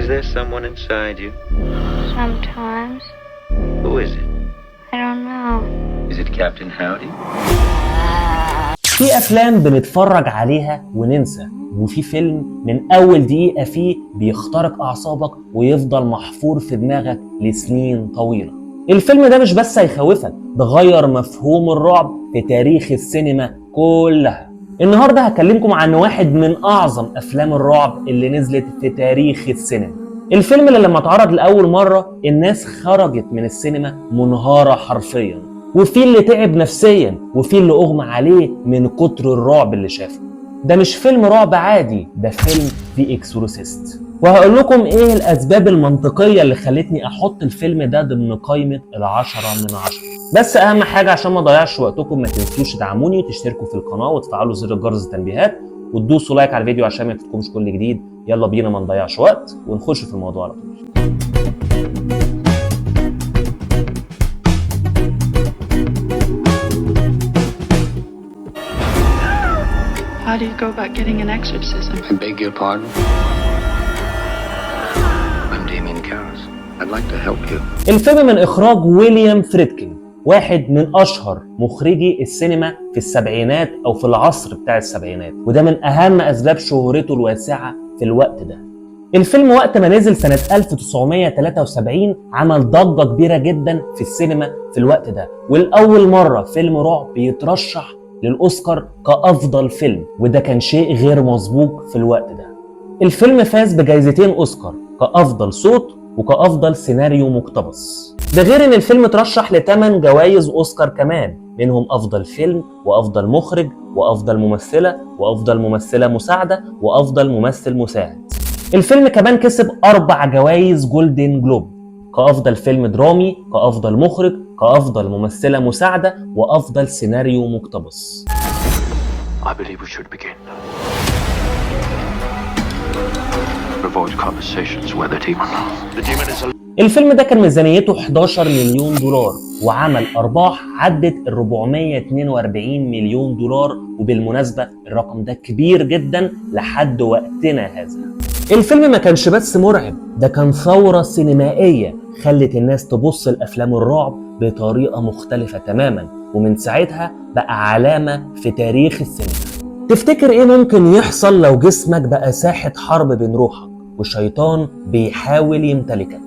Is there someone inside you? Sometimes. Who is it? I don't know. Is it Captain Howdy? في افلام بنتفرج عليها وننسى، وفي فيلم من اول دقيقة فيه بيخترق اعصابك ويفضل محفور في دماغك لسنين طويلة. الفيلم ده مش بس هيخوفك، ده غير مفهوم الرعب في تاريخ السينما كلها. النهارده هكلمكم عن واحد من اعظم افلام الرعب اللي نزلت في تاريخ السينما. الفيلم اللي لما اتعرض لاول مرة الناس خرجت من السينما منهاره حرفيا، وفي اللي تعب نفسيا، وفي اللي اغمى عليه من كتر الرعب اللي شافه. ده مش فيلم رعب عادي، ده فيلم The Exorcist. وهقول لكم ايه الاسباب المنطقية اللي خلتني احط الفيلم ده ضمن قائمة 10 من 10. بس اهم حاجة عشان ما اضيعش وقتكم، ما تنسوش تدعموني وتشتركوا في القناة وتفعلوا زر الجرس التنبيهات وتدوسوا like على الفيديو عشان ما يفوتكمش كل جديد. يلا بينا ما نضيعش وقت ونخش في الموضوع على طول. How do you go about getting an exorcism? I beg your pardon? I'm Damien Karras. I'd like to help you. الفيلم من اخراج ويليام فريدكين، واحد من اشهر مخرجي السينما في السبعينات او في العصر بتاع السبعينات، وده من اهم اسباب شهرته الواسعة في الوقت ده. الفيلم وقت ما نزل سنة 1973 عمل ضجة كبيرة جدا في السينما في الوقت ده، والأول مرة فيلم رعب بيترشح للأوسكار كأفضل فيلم، وده كان شيء غير مسبوق في الوقت ده. الفيلم فاز بجايزتين أوسكار كأفضل صوت وكأفضل سيناريو مقتبس. ده غير ان الفيلم ترشح ل8 جوائز أوسكار كمان، منهم أفضل فيلم وأفضل مخرج وأفضل ممثلة وأفضل ممثلة مساعدة وأفضل ممثل مساعد. الفيلم كمان كسب 4 جوائز جولدن جلوب كأفضل فيلم درامي، كأفضل مخرج، كأفضل ممثلة مساعدة، وأفضل سيناريو مقتبس. I believe we should begin. Avoid conversations where the demon. The demon is a الفيلم ده كان ميزانيته 11 مليون دولار وعمل أرباح عدت ال 442 مليون دولار، وبالمناسبة الرقم ده كبير جدا لحد وقتنا هذا. الفيلم ما كانش بس مرعب، ده كان ثورة سينمائية خلت الناس تبص لأفلام الرعب بطريقة مختلفة تماما، ومن ساعتها بقى علامة في تاريخ السينما. تفتكر ايه ممكن يحصل لو جسمك بقى ساحة حرب بين روحك وشيطان بيحاول يمتلكك؟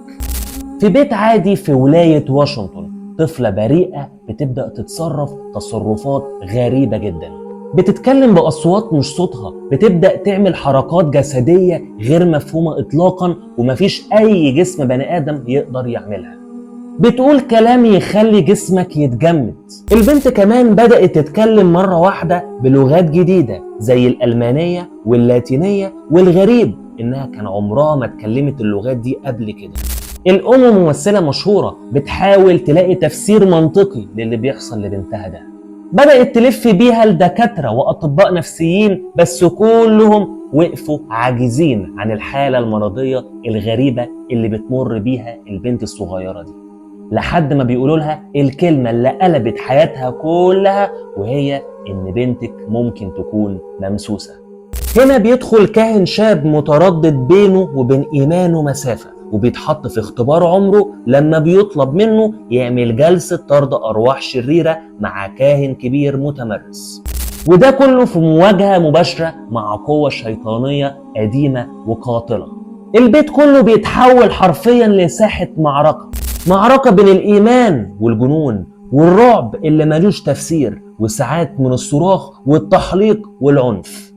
في بيت عادي في ولاية واشنطن، طفلة بريئة بتبدأ تتصرف تصرفات غريبة جدا، بتتكلم بأصوات مش صوتها، بتبدأ تعمل حركات جسدية غير مفهومة إطلاقا ومفيش أي جسم بني آدم يقدر يعملها، بتقول كلام يخلي جسمك يتجمد. البنت كمان بدأت تتكلم مرة واحدة بلغات جديدة زي الألمانية واللاتينية، والغريب إنها كان عمرها ما اتكلمت اللغات دي قبل كده. الأم ممثلة مشهورة بتحاول تلاقي تفسير منطقي للي بيحصل لبنتها ده، بدأت تلف بيها لدكاترة وأطباء نفسيين، بس كلهم وقفوا عاجزين عن الحالة المرضية الغريبة اللي بتمر بيها البنت الصغيرة دي، لحد ما بيقولوا لها الكلمة اللي قلبت حياتها كلها، وهي إن بنتك ممكن تكون ممسوسة. هنا بيدخل كاهن شاب متردد بينه وبين إيمانه مسافة، وبيتحط في اختبار عمره لما بيطلب منه يعمل جلسة طرد أرواح شريرة مع كاهن كبير متمرس، وده كله في مواجهة مباشرة مع قوة شيطانية قديمة وقاتلة. البيت كله بيتحول حرفيا لساحة معركة، معركة بين الإيمان والجنون والرعب اللي ملوش تفسير، وساعات من الصراخ والتحليق والعنف.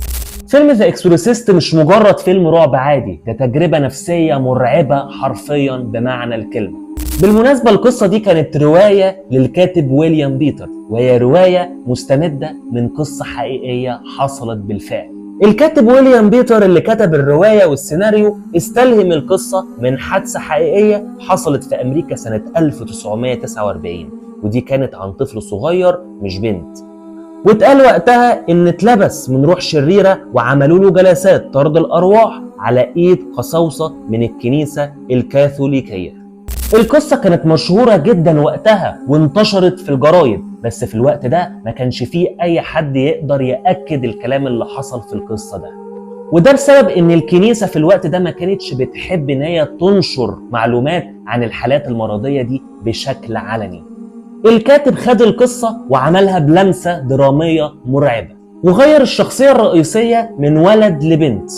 فيلم The Exorcist مش مجرد فيلم رعب عادي، ده تجربة نفسية مرعبة حرفيا بمعنى الكلمة. بالمناسبة القصة دي كانت رواية للكاتب ويليام بيتر، وهي رواية مستمدة من قصة حقيقية حصلت بالفعل. الكاتب ويليام بيتر اللي كتب الرواية والسيناريو استلهم القصة من حادثة حقيقية حصلت في أمريكا سنة 1949، ودي كانت عن طفل صغير مش بنت، واتقال وقتها ان اتلبس من روح شريرة وعملوا له جلسات طرد الارواح على ايد قساوسة من الكنيسة الكاثوليكية. القصة كانت مشهورة جدا وقتها وانتشرت في الجرايد، بس في الوقت ده ما كانش فيه اي حد يقدر يأكد الكلام اللي حصل في القصة ده. وده بسبب ان الكنيسة في الوقت ده ما كانتش بتحب ان هي تنشر معلومات عن الحالات المرضية دي بشكل علني. الكاتب خد القصة وعملها بلمسة درامية مرعبة، وغير الشخصية الرئيسية من ولد لبنت،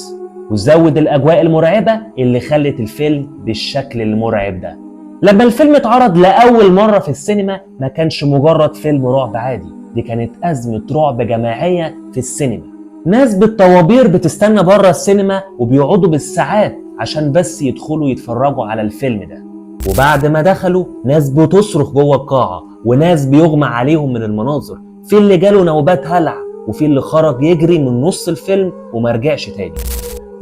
وزود الأجواء المرعبة اللي خلت الفيلم بالشكل المرعب ده. لما الفيلم اتعرض لأول مرة في السينما ما كانش مجرد فيلم رعب عادي، دي كانت أزمة رعب جماعية في السينما. ناس بالطوابير بتستنى بره السينما وبيقعدوا بالساعات عشان بس يدخلوا يتفرجوا على الفيلم ده. وبعد ما دخلوا ناس بتصرخ جوه القاعة، وناس بيغمى عليهم من المناظر، في اللي جاله نوبات هلع، وفي اللي خرج يجري من نص الفيلم وما رجعش تاني.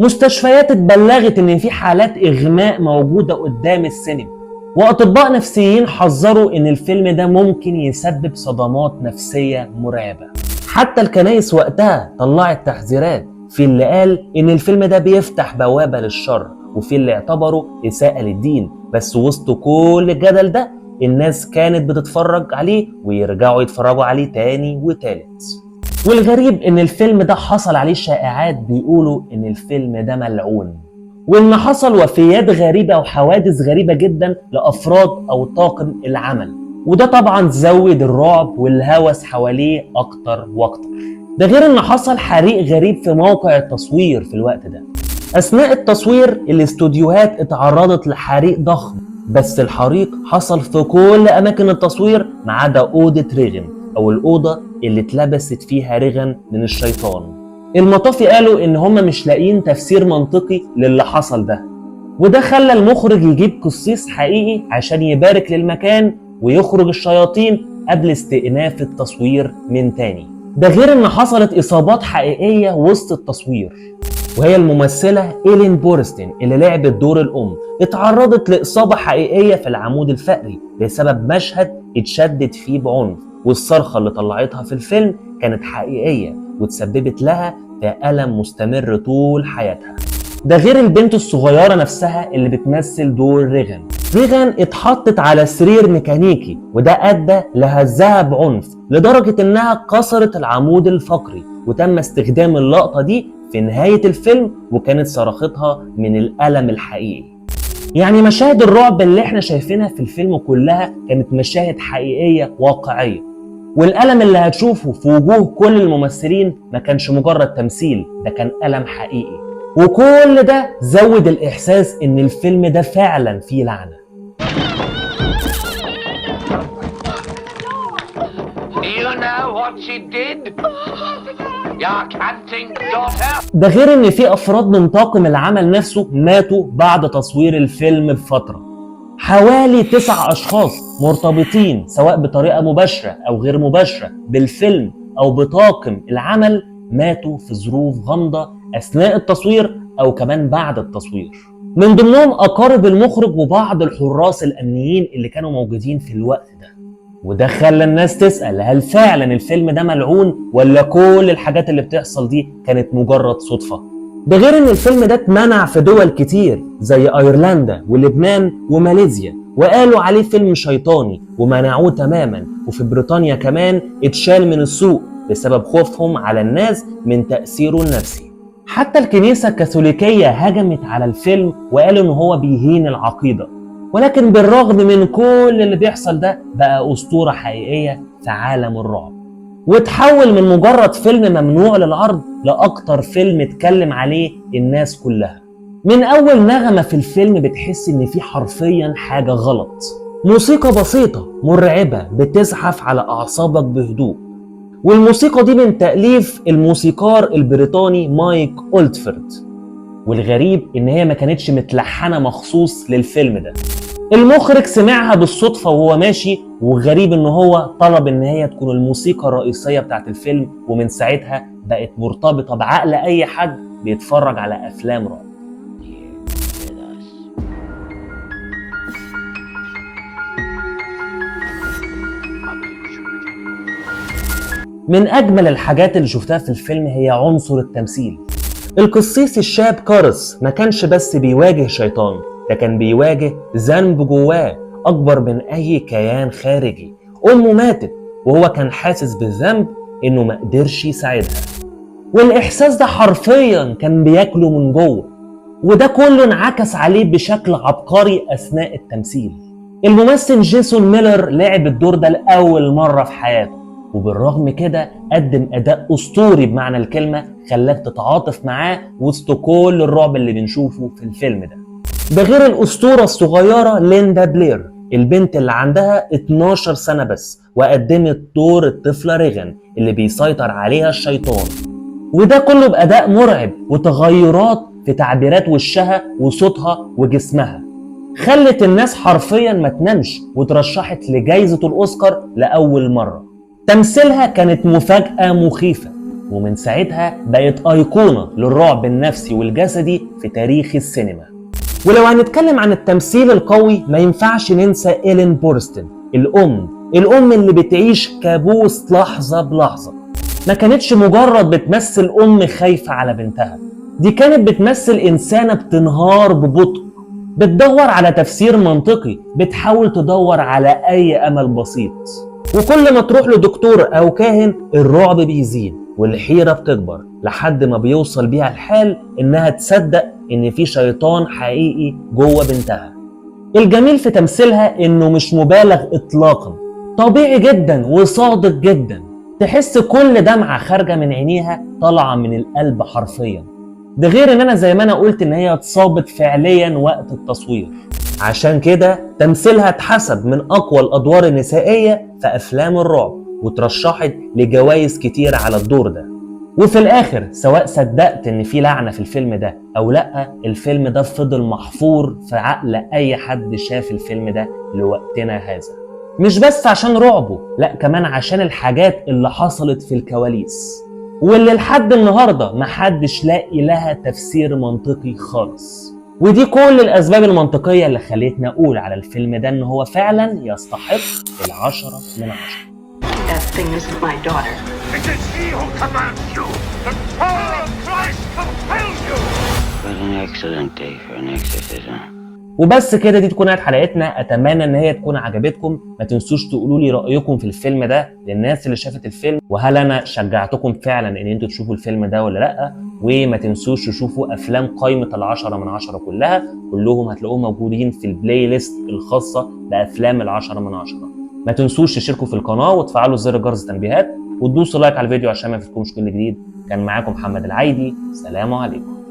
مستشفيات اتبلغت ان في حالات اغماء موجودة قدام السينما، واطباء نفسيين حذروا ان الفيلم ده ممكن يسبب صدمات نفسية مرعبة. حتى الكنائس وقتها طلعت تحذيرات، في اللي قال ان الفيلم ده بيفتح بوابة للشر، وفي اللي اعتبره إساءة للدين. بس وسط كل الجدل ده الناس كانت بتتفرج عليه ويرجعوا يتفرجوا عليه تاني وتالت. والغريب ان الفيلم ده حصل عليه شائعات بيقولوا ان الفيلم ده ملعون، وان حصل وفيات غريبة وحوادث غريبة جدا لأفراد أو طاقم العمل، وده طبعا زود الرعب والهوس حواليه أكتر وأكتر. ده غير ان حصل حريق غريب في موقع التصوير في الوقت ده. أثناء التصوير الاستوديوهات اتعرضت لحريق ضخم، بس الحريق حصل في كل أماكن التصوير ما عدا أوضة ريغن، أو الأوضة اللي اتلبست فيها ريغن من الشيطان. المطافي قالوا إن هم مش لاقيين تفسير منطقي للي حصل ده، وده خلى المخرج يجيب قسيس حقيقي عشان يبارك للمكان ويخرج الشياطين قبل استئناف التصوير من تاني. ده غير إن حصلت إصابات حقيقية وسط التصوير، وهي الممثلة إيلين بورستين اللي لعبت دور الأم اتعرضت لإصابة حقيقية في العمود الفقري بسبب مشهد اتشدد فيه بعنف، والصرخة اللي طلعتها في الفيلم كانت حقيقية وتسببت لها في ألم مستمر طول حياتها. ده غير البنت الصغيرة نفسها اللي بتمثل دور ريغان. ريغان اتحطت على سرير ميكانيكي، وده أدى لهزها بعنف لدرجة إنها كسرت العمود الفقري، وتم استخدام اللقطة دي في نهاية الفيلم، وكانت صرختها من الألم الحقيقي. يعني مشاهد الرعب اللي احنا شايفينها في الفيلم كلها كانت مشاهد حقيقية واقعية، والألم اللي هتشوفه في وجوه كل الممثلين ما كانش مجرد تمثيل، ده كان ألم حقيقي. وكل ده زود الإحساس إن الفيلم ده فعلا فيه لعنة. You know what she did? Your canting daughter? ده غير إن في أفراد من طاقم العمل نفسه ماتوا بعد تصوير الفيلم بفترة. حوالي 9 أشخاص مرتبطين سواء بطريقة مباشرة أو غير مباشرة بالفيلم أو بطاقم العمل ماتوا في ظروف غامضة أثناء التصوير أو كمان بعد التصوير. من ضمنهم أقارب المخرج وبعض الحراس الأمنيين اللي كانوا موجودين في الوقت ده. وده خلى الناس تسأل هل فعلا الفيلم ده ملعون ولا كل الحاجات اللي بتحصل دي كانت مجرد صدفة؟ ده غير ان الفيلم ده اتمنع في دول كتير زي ايرلندا ولبنان وماليزيا، وقالوا عليه فيلم شيطاني ومنعوه تماما. وفي بريطانيا كمان اتشال من السوق بسبب خوفهم على الناس من تأثيره النفسي. حتى الكنيسة الكاثوليكية هجمت على الفيلم وقالوا ان هو بيهين العقيدة. ولكن بالرغم من كل اللي بيحصل ده بقى أسطورة حقيقية في عالم الرعب، وتحول من مجرد فيلم ممنوع للعرض لأكتر فيلم اتكلم عليه الناس كلها. من أول نغمة في الفيلم بتحس إن في حرفيا حاجة غلط. موسيقى بسيطة مرعبة بتزحف على أعصابك بهدوء، والموسيقى دي من تأليف الموسيقار البريطاني مايك أولدفورد. والغريب إن هي ما كانتش متلحنة مخصوص للفيلم ده، المخرج سمعها بالصدفة وهو ماشي، وغريب إن هو طلب إن هي تكون الموسيقى الرئيسية بتاعت الفيلم، ومن ساعتها بقت مرتبطة بعقل أي حد بيتفرج على أفلام رعب. من أجمل الحاجات اللي شفتها في الفيلم هي عنصر التمثيل. القسيس الشاب كارس ما كانش بس بيواجه شيطان، ده كان بيواجه ذنب جواه أكبر من أي كيان خارجي. أمه ماتت وهو كان حاسس بالذنب إنه ما قدرش يساعدها. والإحساس ده حرفيا كان بياكله من جوه، وده كله انعكس عليه بشكل عبقري أثناء التمثيل. الممثل جيسون ميلر لعب الدور ده لأول مرة في حياته، وبالرغم كده قدم أداء أسطوري بمعنى الكلمة، خلاك تتعاطف معاه وسط كل الرعب اللي بنشوفه في الفيلم ده. ده غير الأسطورة الصغيرة ليندا بلير، البنت اللي عندها 12 سنة بس، وقدمت دور الطفلة ريغان اللي بيسيطر عليها الشيطان، وده كله بأداء مرعب وتغيرات في تعبيرات وشها وصوتها وجسمها خلت الناس حرفيا ما تنامش، وترشحت لجائزة الأوسكار لأول مرة. تمثيلها كانت مفاجأة مخيفة، ومن ساعتها بقت أيقونة للرعب النفسي والجسدي في تاريخ السينما. ولو هنتكلم عن التمثيل القوي ما ينفعش ننسى إيلين بورستن، الأم اللي بتعيش كابوس لحظة بلحظة. ما كانتش مجرد بتمثل أم خايفة على بنتها، دي كانت بتمثل إنسانة بتنهار ببطء، بتدور على تفسير منطقي، بتحاول تدور على أي أمل بسيط. وكل ما تروح لدكتور أو كاهن الرعب بيزيد والحيرة بتكبر، لحد ما بيوصل بيها الحال إنها تصدق إن في شيطان حقيقي جوه بنتها. الجميل في تمثيلها إنه مش مبالغ إطلاقا، طبيعي جدا وصادق جدا، تحس كل دمعة خارجة من عينيها طالعة من القلب حرفيا. ده غير إن أنا زي ما أنا قلت إن هي اتصابت فعليا وقت التصوير، عشان كده تمثيلها اتحسب من أقوى الأدوار النسائية في أفلام الرعب، وترشحت لجوائز كتير على الدور ده. وفي الآخر سواء صدقت إن في لعنة في الفيلم ده أو لأ، الفيلم ده فضل محفور في عقل أي حد شاف الفيلم ده لوقتنا هذا، مش بس عشان رعبه، لأ كمان عشان الحاجات اللي حصلت في الكواليس واللي لحد النهاردة محدش لاقي لها تفسير منطقي خالص. ودي كل الأسباب المنطقية اللي خلتنا أقول على الفيلم ده إن هو فعلا يستحق 10 من 10. That thing isn't my daughter. It is he who commands you. The power of Christ compels you. What an excellent day for an exorcism. وبس كده، دي تكون نهاية حلقتنا. اتمنى ان هي تكون عجبتكم. ما تنسوش تقولوا لي رايكم في الفيلم ده للناس اللي شافت الفيلم، وهل انا شجعتكم فعلا ان انتوا تشوفوا الفيلم ده ولا لا. وما تنسوش تشوفوا افلام قائمة 10 من 10 كلها، كلهم هتلاقوهم موجودين في ال playlist الخاصة بافلام 10 من 10. ما تنسوش تشتركوا في القناة وتفعلوا زر جرس التنبيهات وتدوسوا like على الفيديو عشان ما يفوتكمش كل جديد. كان معاكم محمد العايدي، سلام عليكم.